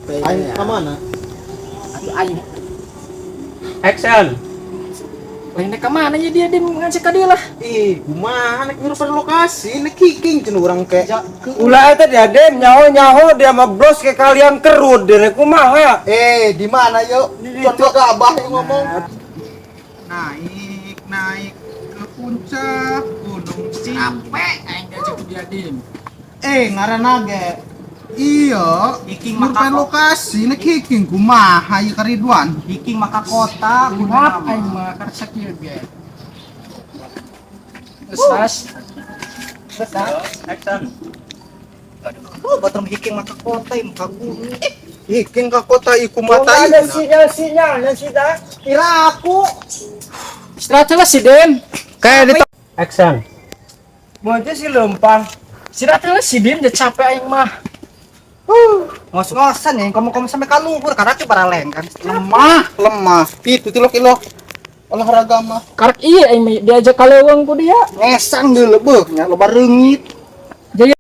Aing ka mana? Atuh aing. Action. Lain ka mana ya dia Dim, ngajak ka dia lah. Ih, kumaha nek ngirupan lokasi, nek hiking cenah urang ke. Ulah eta dia, Dem, nyaho nyaho dia mah bros ke kalian kerut deh kumaha. Eh, di mana yo? Contoh gabah yang ngomong. Naik, naik ke puncak gunung. Capek aing diajak ku dia, Dim. Eh, ngaranna ge. Iya, Hiking ngirupan maka lokasi nek hiking kumaha ieu ka Ridwan? Hiking maka kota. Kurap aing mah karek sakieu ge. Geus tas. Action. Oh, batur hiking maka kota, maka gunung. Hiking ka kota ieu kumaha Ada ieu? sinyal sinyalnya sih dah. Kira aku. Istirahat lah si Dim. Kayak di Action. Mau aja sih lempang. Istirahat lah si Dim, udah capek aing mah. Ngos-ngosan ya, ngomong-ngomong sampai kaluhur karena coba baraleng kan. Lemah, lemah. Itu tilok-ilok olahraga mah. Karek iya aing mah diajak kaleweng ku dia. Ngesang dulu beuh nya loba reungit.